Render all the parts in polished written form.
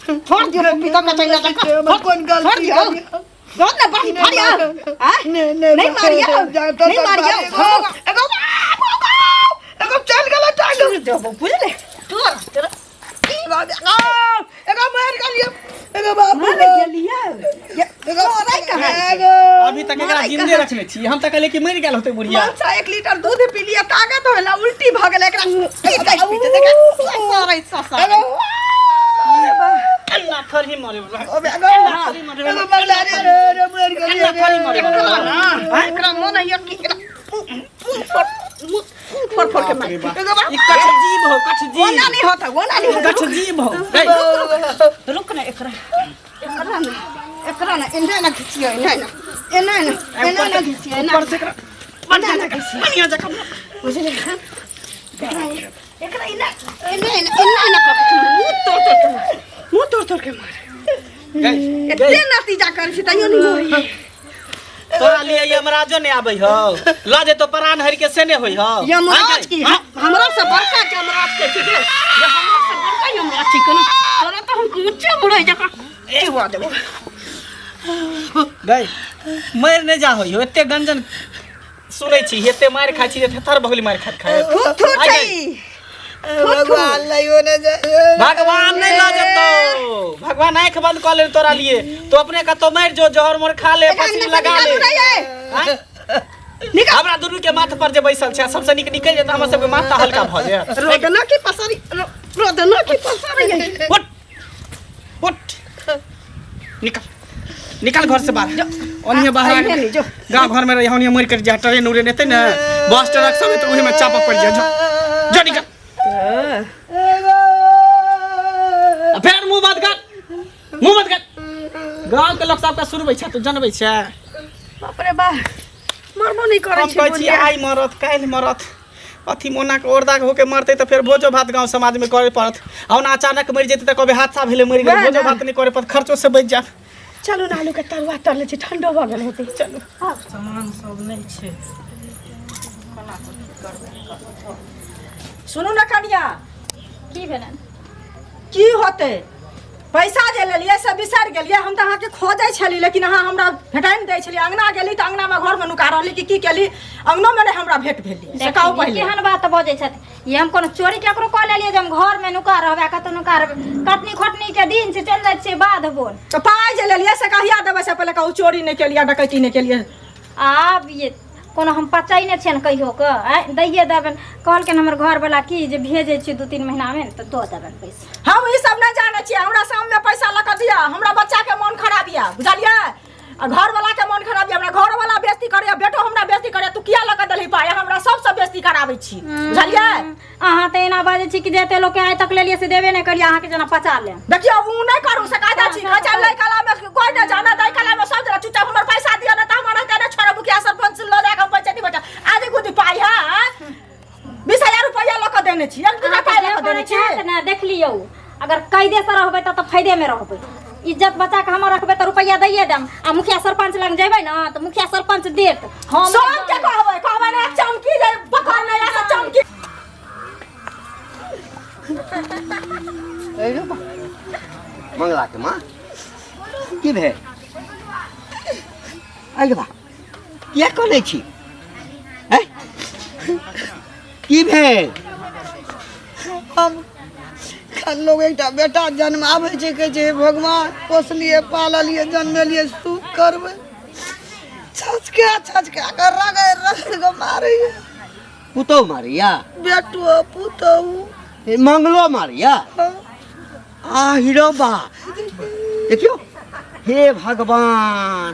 छोड़ दियो पपीता का चैला तक। हमर कोन छोड़ गलती दियो। है? छोड़ ना बड़ी मारिया। हां? नहीं, नहीं, नहीं मारिया। जाता नहीं तो मारिया। मारिया। एगो एगो चल गेलै टांग। देबो बुझले तोरा तोरा एगो मार गेलियै एगो बाप मार गेलिया। एगो तोरा कहाँ छै? एगो अभी तक एकरा जिंदे रखने छी हम तऽ कहलियै कि मरि गेल होतै बुढ़िया। मनसा 1 लीटर दूध पी लिया ताकत होला उल्टी भ गेलै एकरा की कहै पीते देख ससरै ससरै। एगो अन्ना थोड़ी मरे वाला। एगो एगो मरला रे रे रे मर गेलियै अन्ना थोड़ी मरे एकरा वाला। ना एकरा मन है कि एकरा मुंह फोड़ फोड़ के मार। एगो बाप ई कठ जीव हो कठ जीव। ओना नहीं होता ओना नहीं होता। कठ जीव हो। गई। रुक ना एकरा एकरा ना एकरा ना एना ना घिचियो एना ना एना ना एना ना घिचियो एना ऊपर से एकरा एना ना घिचियो बढ़िया जकाँ बुझले। एकरा एकरा एना एना एना एना एना कऽ के मुंह तोड़ तोड़ के मार मुंह तोड़ तोड़ के मार। गई एते नतीजा करै छी तैयो नहीं होई। तोरा लिए यमराजो नहीं आबै हौ ल जेतो प्राण हरि के से नहीं होई हौ। यमराज की हमरा से बड़का यमराज के छी गे जे हमरा से बड़का यमराज छी कोनो तोरा तो हम ऊंचे मुड़ै जकाँ चिबा देबो। गई मरि नहीं जा होई हो एते गंजन सुनै छी एते मारि खाइ छी जे थेथर भऽ गेली मारि खाइत खाइत। थू थू आइ छै गई। भगवान लइयो ने जाय। भगवान नहीं ल जेतो भगवान आंखि बंद कऽ ले तोरा लिए तो अपने कतौ मरि जो जहर मोर खा ले फांसी लगा ले। आँय? हमरा दुनू के माथ पर जे बैसल छै सबसे नीक निकलि जेतै हमर सबके माथा हल्का भऽ जायत। रोदना की पसरी रोदना की पसरी। उठ उठ निकल निकल घर से बाहर ओनिये बाहर आइहे नी, जो। गाँव घर में रही ओनिये मरि कर जा ट्रेन उरेन एतै ने बस ट्रक सब एतै ओहिमे चापा पड़ि जा जो जो निकल। आ फेर मुंह बंद कर मुंह बंद कर। गाँव के लोग सबके सुनबै छै तू जनबै छै। बाप रे बा मरबो नहीं करै हम छै कहै छी बुढ़िया। आइ मरत काल्हि मरत अथी मोना के औरदा होके मरतै तऽ फेर भोजो भात गाँव समाज में करे पड़त आ ओना अचानक मरि जेतै तऽ कहबै हादसा भेलै मरि गेलै वएह भोजो ने। भात नहि करे पड़त खर्चो से बचि जायब। चलू ने आलू के तरुआ तर लै छी ठंडो भऽ गेल हेतै। चलू सामान सब नहि छै सुनू ने कनिया। की भेलनि? की होतै पैसा जे लेलियै से बिसरि गेलियै। हम तऽ अहाँके खोजै छली लेकिन अहाँ हमरा भेटाइ नहि दै छलियै। अङ्गना गेली तऽ अङ्गनामे घरमे नुका रहली कि की केली अङ्गनोमे नहि हमरा भेट भेली से कहू देखी, पहिले। केहन बात बजै छथि ये हम कोनो चोरी केकरो कऽ लेलियै जे हम घरमे नुका रहबै आ कतौ नुका रहबै। कटनी खोटनी के दिन छै चलि जाइ छियै बाध बोन। तऽ पाइ जे लेलियै से कहिया देबै से पहिले कहू। चोरी नहि केलियै डकैती नहि केलियै। आब ये कोनो हम पचैने छियनि कहियो कऽ आँय दैये देबनि कहलखिन हमर घरवला की जे भेजै छियै 2-3 महीनामे तऽ दऽ देबनि पैसा। हम ई सब नहि जानै छियै। हमरा सामने पैसा लऽ कऽ दिअ। हमरा बच्चाके मोन खराब यऽ बुझलियै आ घरवला के मोन खराब यऽ। हमरा घरवला बेइज्जती करैया बेटो हमरा बेइज्जती करैया। तू किया लऽ कऽ देलही पाइ? हमरा सबसँ बेइज्जती कराबै छी बुझलियै। अहाँ तऽ एना बाजै छी कि जते लोकके आइ तक लेलियै से देबे नहि करियै अहाँके जेना पचा लेब। देखियौ उ नहि करू से कायदा छी। कहै छै लै कला में कोइ नहि जाना दै कला में सब जना चुपचाप हमर पैसा दिअ नहि तऽ हमर रहते नहि छोड़ब। मुखिया सरपंच लऽ जाकऽ हम पंचायती बैठा आज गुदी पाइ है 20,000 रुपैआ लऽ कऽ देने छी एक दूटा पाइ लऽ कऽ देने छी। ने देख लियौ अगर कैदे से रहबै तऽ फायदे में रहबै। इज्जत बचा के हमर रखबै तऽ रुपैआ दैये देम आ मुखिया सरपंच लग जेबै ने तऽ मुखिया सरपंच देत। हम सबके कहबै कहबै ने चमकी जे पकड़ने या से चमकी। मंगला के माँ की भेल? अरे बा किया कनै छी? हैं? की भेल? हम लोग एकटा बेटा जन्माबै छै कहै छै हे भगवान पोसलियै पाललियै जन्मेलियै सुख करबै छचका छचका कऽ रगड़ि रगड़ि कऽ मारैया। पुतहु मारैया? बेटो पुतहु। हे, मंगलो मारैया? हाँ। आ हीरो बा देखियो हे भगवान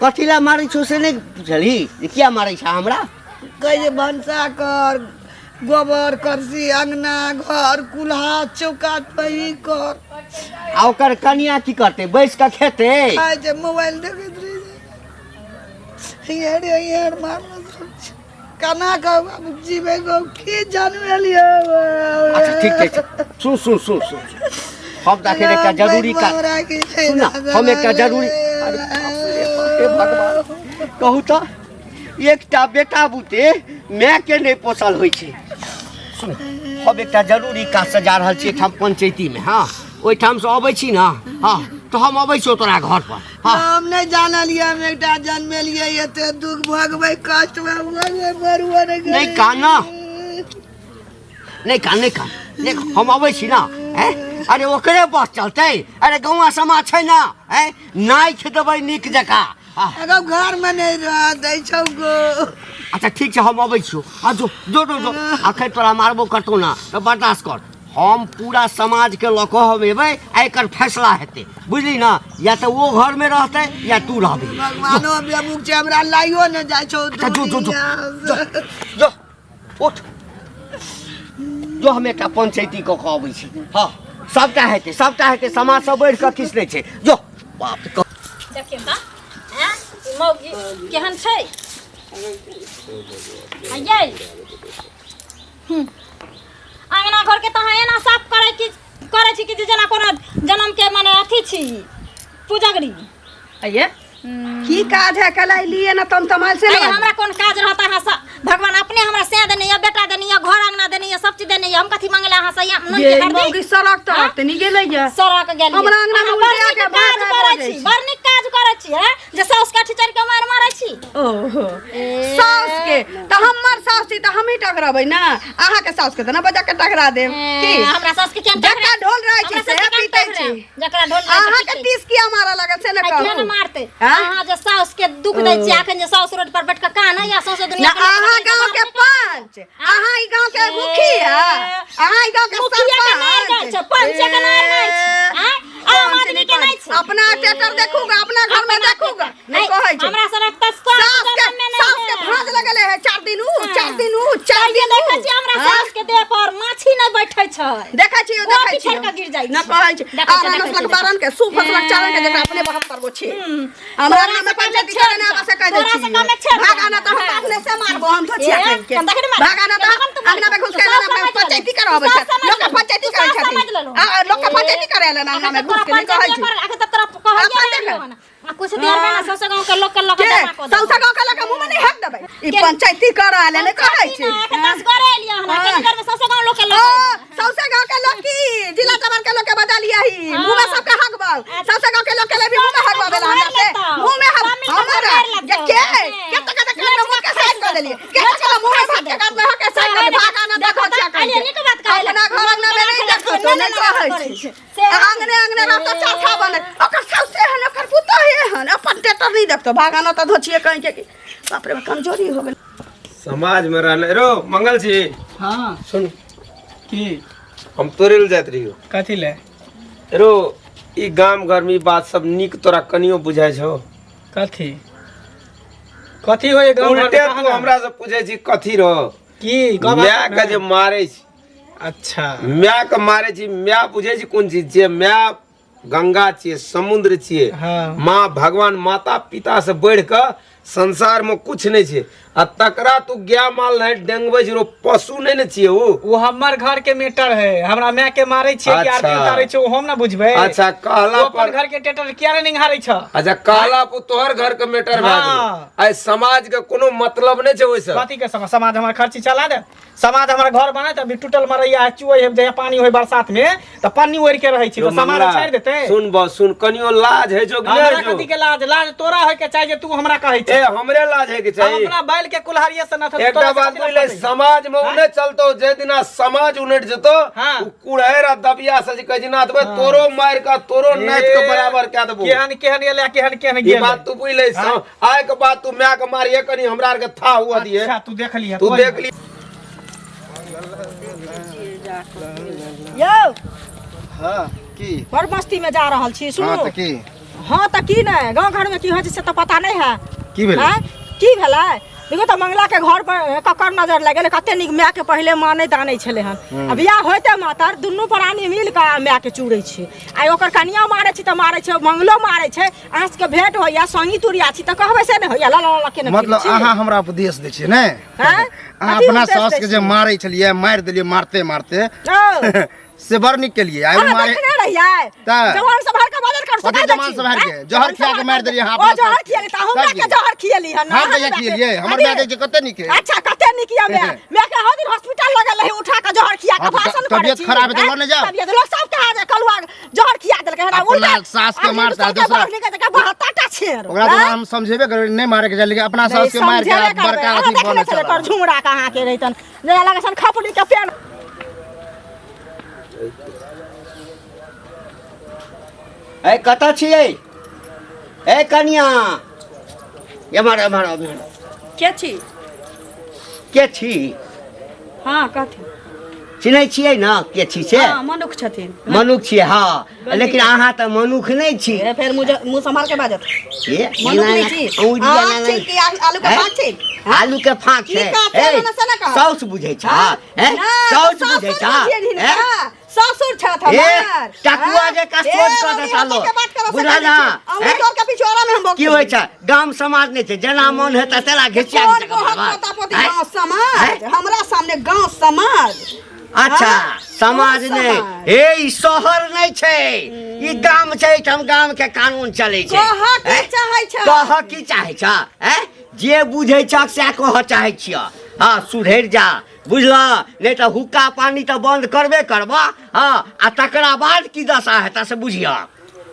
कथी ला मारै छौ से नहि बुझलही जे किया मारै छ हमरा? कहै छै भनसा कर गोबर करसी अंगना घर कुल्हा चौका तही कर। आ ओकर कनिया की करतै? बैस कऽ खेतै? खाइ छै मोबाइल देखैत रहै छै। हेर हेर मारल सब छै। केना कऽ आब जीबै गो की जन्मेलियै। अच्छा ठीक छै, सुन सुन सुन सुन हम तऽ अखन एकटा जरूरी काज सुन ना, हम एकटा जरूरी अरे बाप रे बाप, हे भगवान कहू तऽ एकटा बेटा बुते मायके नहि पोसल होइ छै। सुन हम एकटा जरूरी काजसँ जा रहल छी एहिठाम पंचायतीमे हँ ओहिठामसँ अबै छी ने हँ तऽ हम अबै छियौ तोरा घर पर हँ हम नहि जानलियै हम एकटा जन्मेलियै एते दुख भोगबै कष्ट भोगबै मरुआ नहि नहि कान नहि कान नहि कान नहि हम अबै छी ने ऐं अरे ओकरे बस चलतै अरे गौआ समाज छै ने ऐं नाइख देबै नीक जकाँ आ, एगो घर में नहीं रह दै छौ गो अच्छा ठीक छै हम अबै छियौ आ जो जो जो जो अखन तोरा मारबो करतौ ने तऽ बर्दाश्त कर हम पूरा समाजके लऽ कऽ हम एबै आ एकर फैसला हेतै बुझली ने या तऽ ओ घरमे रहतै या तू रहबही भगवानो बेमुख छै हमरा लाइयो ने जाइ छौ अच्छा, जो, जो, जो। दुनिया से। जो उठ जो हम एकटा पंचायती कऽ कऽ अबै छी हँ सबटा हेतै सबटा हेतै समाजसँ बढ़ि कऽ किछु नहि छै जो बाप रे, देखियौ तऽ आँय ई मौगी केहन छै आ यै अंगना घर के तऽ अहाँ एना साफ करै की करै छी कि जे जेना कोनो जनम के माने अथी छी पुजगरी आइये की काज है कल अइलिए ना तम तमाल से अरे ना हमरा कोन काज रहत अहाँ से भगवान अपने हमरा से देने या बेटा देने या घर अंगना देने या सब चीज देने या हम कथी मांगले अहाँ से या नून ये के हरदी मौगी सड़क तरक ते नहीं गेलै ये सड़क गेलियै हमरा अंगना में अहाँ बड़ उल्टा नीक के काज भात करै बजै छी बड़ नीक काज करै छी हैं जे साउस काठी चढ़ि के मार मारै छी ओहो साउस के तऽ हमर साउस छी तऽ हमही टकराबै ना अहाँके साउस के तऽ ना बजा के टकरा देब की ए, हमरा साउस के केहन जकरा ढोल रहै छी हमरा से साउस के केहन पीटै टकराएब? छी जकरा ढोल रहै छै अहाँके पीटै तीस किया मारऽ लागल से ने छी। किया ने कहू मारतै हाँ? अहाँ जे साउस के दुख दै छी अखन जे साउस रोड पर बैठ के कान या सौंसे ना दुनिया के लोक अहाँ देखै गाँव छै, के पंच अहाँ ई गाँव के मुखिया अहाँ ई गाँव के मुखिया के नार गाय सरपंच छै पंच के नार गाय छै आँय? आम पंच आदमी के नहि छै अपना ट्रैक्टर देखूगा अपना घर में देखूगा नहीं कहै छै हमरा सड़क तऽ सास सास के जनम में नहि सास के है। भांज लगले है चार दिन ऊ चार दिन ऊ चार तैयो दिन ऊ देखै छी हमरा हाँ? सास के देह पर माछी नहि बैठै छै देखै छी ओ देखै छी पिछड़ के गिर जाइ ना छै। कहै छै देखै छी, आरा देखै नस्लक छी। बारन के सूप फसलक चारण के जकरा अपने 72 गो छी हमरा तोरा नाम में से पंचायती कमे करे ना छेड़ से कह दै तोरा छी से कमे छेड़ भागा ना तऽ हम अपने से मारबो हम तो छिया ए, कहि के हम देखने मार- भागा ना तऽ तखन तू मार। अंगना में घुस के तू ना सब समझ पंचायती लेलहो। कराबै तू छै सब समझ लोक के लेलहो। पंचायती तू करै सब समझ छथिन लेलहो। आ लोक के पंचायती करे ला अंगना में घुस के नहीं कहै छी अखन तऽ तोरा कहैये अपन नहि देख। एलियौ हन। आ कुछ देर में ना सौंसे गाँव के लोग के लग के जमा कऽ देबौ। सौसा गाँव के लड़का मुँह में नहीं हक देबै ई के- पंचायती करा ले नहीं कहै छी एखन दस गोरे एलियै हन। हाँ। एखन घर में सौंसे गाँव लोग के ओ लग सौसे गाँव के लोग की जिला जबर के लोग के बजा लिया ही मुँह में सबके हक बल सौसे गाँव के लोग के लेबी मुँह में हक बल हमरा से मुँह में हक हमरा ये के के तक तक के मुँह के साइड कर देलिए के तक के मुँह में भाग के काट में हक के साइड कर भागा ना देखो क्या अरे नीक बात कहै अपना घर अंगना में नहीं देखो तो नहीं कहै छी आंगने आंगने रहतो चरखा बने ओकर साउसे हन ओकर पुतोह हन अपन टेटर नहीं देखतो भागा ना तो धोछिए कहीं के कि बाप रे कमजोरी हो गेल समाज में रहले रो मंगल छी हाँ सुन की हम तोरे ले जाइत रहियो कथी ले रो ई गाम घर में ई बात सब नीक तोरा कनियो बुझाइ छौ कथी कथी होय गाँव घर में उल्टे कहाँ तू ना? हमरा से पूछै छी कथी रो की गाँव माय घर के जे में? मारै छी अच्छा माय के मारै छी माय बुझै छी कोन चीज छियै माय गंगा छियै समुद्र छियै हाँ। माँ भगवान माता पिता से बढ़ि कऽ संसार में कुछ नहीं छै आ तकरा तू गाय माल नहीं डेंगबै छी रो पशु नहीं ने छियै उ वो हमर घर के मैटर है हमरा माय के मारे छियै कि आरती अच्छा। उतारे छियै ओ हम ना बुझबै अच्छा कहला तू अपन पर घर के टेटर किया ने निहारै छ अच्छा कहला पर तोहर घर के मैटर भए हाँ। गेलै आइ समाज के कोनो मतलब नहीं छै ओहिसँ कथी के समाज समाज हमर खर्ची चला दे समाज हमर घर बनाए अभी टूटल मरैया है चुए है जहिया पानी होय बरसात में तऽ पन्नी ओढ़ के रहै छी यो तऽ समाज मंगला, छाड़ि देतै सुन बस सुन कनियो लाज है जो कि हमरा नहीं कथी जो के लाज लाज तोरा होय के चाही जे तू हमरा कहै ए छी हमरे लाज है के हम चाही अपना बैल के कुल्हाड़िए से न एकटा बात बुझले समाज में उने चलतो जे दिना समाज उनट जतो हाँ। उ कुड़हर आ दबिया से जे कहै छी नाथ भाई तोरो मार के तोरो नाथ के बराबर कए देबो केहन केहन एलै केहन केहन ई गेलै बात तू बुझले आय के बाद तू माय के मारिए कनी हमरा आर के था हुआ दिए अच्छा तू देख लिह तू देख ली यौ हाँ की बड़ मस्ती में जा रहल छी सुनू हाँ तऽ की हाँ तऽ की नहि गाँव घर में की होइ छै से तऽ पता नहि है की भेलै? आँय? की भेलै देखो तऽ मंगला के घर पर ककर नजर लागि गेलै कते नीक माय के पहिले मानै तानै छलै हन आ बियाह होइते मातर दुनू प्राणी मिल कऽ माय के चूरै छै आइ ओकर कनिया मारै छै तऽ मारै छै मंगलो मारै छै अहाँ सबके भेंट होइया संगी तुरिया छी तऽ कहबै से नहि होइया ला ला ला केने फिरै मतलब छी अहाँ हमरा उपदेश दै छियै ने आँय? अहाँ कथी अपना उपदेश सास दै के जे छी? मारै छलियै मारि देलियै मारते मारते ओ, से बड़ नीक केलिए आइ अहाँ मारे देखने रहियै तऽ। जवान सम्हार के बाजल कर कथी जवान सम्हार के? जहर खिया के मारि देलियै अहाँ ओ अपना जहर सासके। खियेली तऽ हमरा तब के की? जहर खियेली हन हम कहिया खियेलियै हमर माय दै छै कते नीक है अच्छा कते नीक यऽ माय माय के हर दिन हॉस्पिटल लगल रही उठा के जहर खिया के हाँ, तऽ भाषण करै तबियत छी खराब है तऽ लऽ ने जाउ। तबियत लोक सब कहा जे कलुआ जहर खिया देलकै हन अपना उल्टा सास के मारता, दोसरा- बहत्तरटा छेर ओकरा तऽ हम समझेबे करबै नहि मारे के चाही लेकिन अपना सास के मारि के आ बड़का अथी देखने बनै छलै कर झुमरा के अहाँके रहितन जेना लगै छन खपड़ी के पेड़ ए कतऽ छियै ए कनिया एम्हर एम्हर एम्हर के छी के छी हँ कहथिन चिन्है छियै ने के छी से हँ मनुख छथिन मनुख छियै हँ लेकिन अहाँ तऽ मनुख नहि छी ए, फेर मुँह मुँह सम्हार के बाजत ए, मनुख एना- नहि छी औंगली आँख एना छी कि आलू के हैं? फाँक छी आलू के फाँक की छै कहत ए, से ना कहत। साउस बुझै छ हाँ? हैं? नहि, साउस तऽ बुझै सासुर छ बुझियनि हिनका। हैं? सासुर छथि ए, हमर टकुआ हाँ? जकाँ ए, सोच कऽ रौदी देता हाथी लोक। के बात करऽ से बुझल कहै ना? छी। अहुँ हैं? तोड़ के पिछुआरा में हम भोग की होइ छै गाम समाज नहि छै जेना मन हेतै तेना घिचिया कोन घिचिया कऽ कहत बात। पोता पोती हैं? गाँव समाज हैं? हमरा सामने गाँव समाज अच्छा हाँ? समाज कोन नहि समाज? हे ई शहर नहि छै ई गाम छै एहिठाम गाम के कानून चलै छै कहऽ की हैं? चाहै छह? कहऽ की चाहै छ हैं? जे बुझै छह सएह कहऽ चाहै छियह हँ सुधरि जा बुझलह नहि तऽ हुक्का पानी तऽ बन्द करबे करबह हँ आ तकरा बाद की दशा हेतह से बुझियह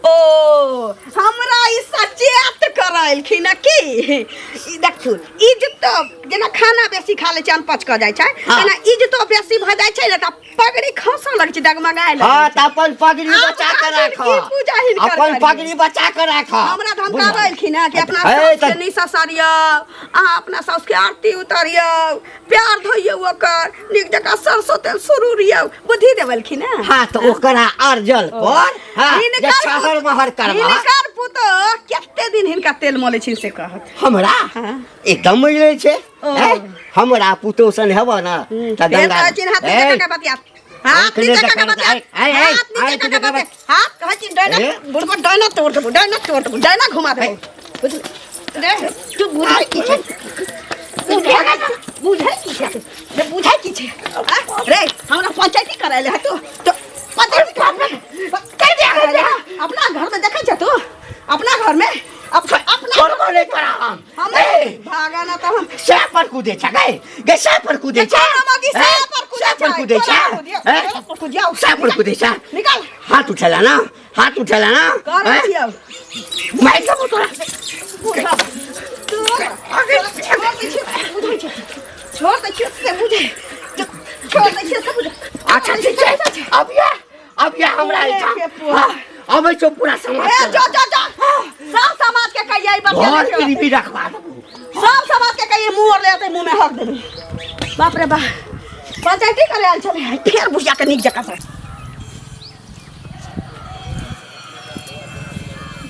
ओ हमरा ई सचेत करलखिन हँ की ई देखथुन ई जतो जेना खाना बेसी खा लै छै अनपच कऽ जाइ छै हाँ। तेना ई जतो बेसी भऽ जाइ छै ने तऽ पगड़ी खसऽ लगै छै डगमगाए लगै हँ छै तऽ अपन पगड़ी आब बचा कऽ कहथिन राख की पूजा हिनकर अपन करियै। पगड़ी बचा कऽ राख हमरा धमकाबलखिन हँ कि अपना हे, साउसके तऽ- नहि ससरियौ अहाँ अपना साउसके आरती उतारियौ प्यार धोइयौ ओकर नीक जकाँ सरसो तेल सुरूरियौ बुद्धि देबलखिन हँ हाँ तऽ ओकरा अर्जल पर हाँ जे हिनकर छहर महर करबा हिनकर पुतोह कते दिन हिनका तेल मलै छिन से कहत हमरा हाँ। एकदम मिलै छै ओ। हैं? हमरा पुतोह सन हेबऽ ने तऽ फेर गंगा कहै छिन हाथ नीचे ए, कऽ के बतिया हाथ आँख नीचे नहि कऽ के देखल बतिया आँख- आँख- हाथ नीचे आँख कऽ के देखल- बतिया हाथ कहै छिन डैना ए? बुढ़बा डैना तोड़ देबो डैना तोड़ देबो डैना घुमा देबो बुझल रे तू बुझै की छै बुझै की छै रे बुझै की छै आ? रे हमरा पंचायती करायले है तू तो पंचायती करायले अपना घर में देखै छै तू अपना घर में अपना छोड़बो नहि तोरा हम हम ए, भागा ना तऽ हम सै पर कूदे छै गै गै सै पर कूदे छै कोना मगी सै हैं? पर कूदै सै पर छै, कूदे छै कोना कूदियौ, हैं? कोना पर कूदियौ। सै पर कूदे छै निकाल हाथ उठेला ना हाथ उठेला ना करै हैं? छियौ मारि देबौ तोरा बुझा तू छोड़ दै छियौ बुझै छै छोड़ दै छियौ से बुझै छोड़ दै छियौ से बुझै अच्छा ठीक छै अब ये अब ये हमरा एहिठाम के पुआ। हाँ, अबै छौ पूरा समाज ए के जो जो जो सब समाज के कहियै ई बात घर गरीबी रखवा देबौ सब समाज के कहियै मुंह और ले अतै मुंह में हक देबै बाप रे बाप पंचायती करे आयल छलै फेर बुझा के नीक जकाँ से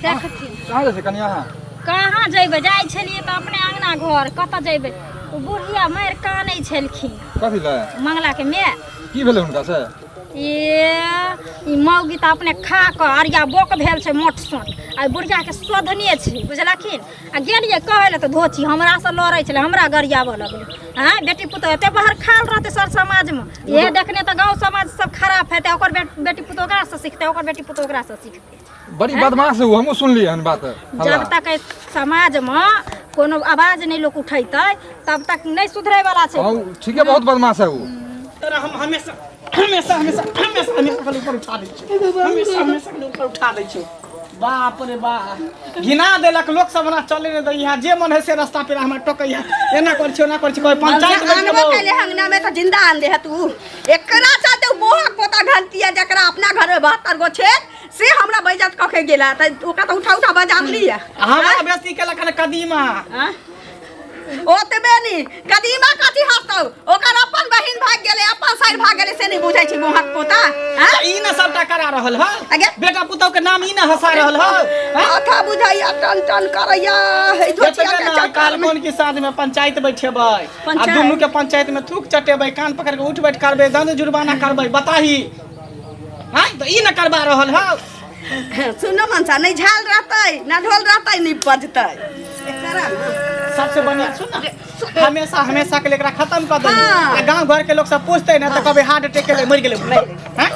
देखथिन कहाँ जाइ छै कनिया अहाँ कहाँ जयबै जाइ छलियै तऽ अपने अङ्गना घर कतऽ जयबै ओ बुढ़िया मारि कानै छलखिन कथी लए मंगलाके माय की भेलै हुनका से ए ई मौगी तऽ अपने खा कऽ अरिया बोक भेल छै मोट सोट आ ई बुढ़ियाके शोधने छै बुझलखिन आ गेलियै कहै लए तऽ धोची हमरासँ लड़ै छलै हमरा गरियाबऽ लगलै आँय बेटी पुतोह एते बाहर खाल रहतै सर समाजमे इएह देखने तऽ गाँव समाज सब खराब हेतै ओकर बेटी पुतोह ओकरासँ सिखतै ओकर बेटी पुतोह ओकरासँ सिखतै बड़ी बदमाश है उ, हमहूँ सुनलियै हन बात हल्ला। जब तक एहि समाजमे कोनो आवाज नहि लोक उठेतै तब तक नहि सुधरै वाला छै हाँ, उ ठीके बहुत बदमाश है वो तोरा हम हमेशा हमेशा हमेशा हमेशा हमेशा खाली ऊपर उठा दै छियौ हमेशा हमेशा खाली ऊपर उठा दै छियौ बाप रे बा घिना देलक लोक सब हमरा चले नहि दैया जे मन है से रास्ता पे हमरा टोकैया एना कर छियौ एना कर छियौ कोई पंचायत आनबो बैठबो कैले अंगना में तो जिंदा आन दे है तू एकरा चलते मोहक पोता घंटिया जकरा अपना घर में 72 गो छे से हमरा बेइज्जत कऽ के गेला त ओकरा तऽ उठा उठा बजा लिया हमरा बेइज्जती केलक हन कदीमा आँ? ओतबे नी कदीमा कथी हंसतौ ओकर अपन बहिन भाग गेलै अपन साइड भाग गेलै से नहीं बुझै छै मोहक पोता आँ? तऽ ई ने सबटा करा रहल ह अगे। बेटा पुतहु के नाम ई ने हंसा रहल ह माथा बुझाइया टन टन करैया हे धोतिया एतबे के ने चक्कर काल में कोन की साँझ में पंचायत बैठेबै आ पंचायत? दुनू के पंचायत में थूक चटेबै कान पकड़ के उठ बैठ करबै दंड जुर्माना करबै बताही आँय तऽ ई ने करबा रहल ह सुनो मनसा नहीं झाल रहतै ना ढोल रहतै नहीं बजतै एकरा ना सबसे बढ़िया सुन ना, हमेशा हमेशा के लिए एकरा खत्म कर दही। आ गांव घर के लोग सब पूछते ना त कभी हार्ट अटैक के लिए मर गेलै। हैं?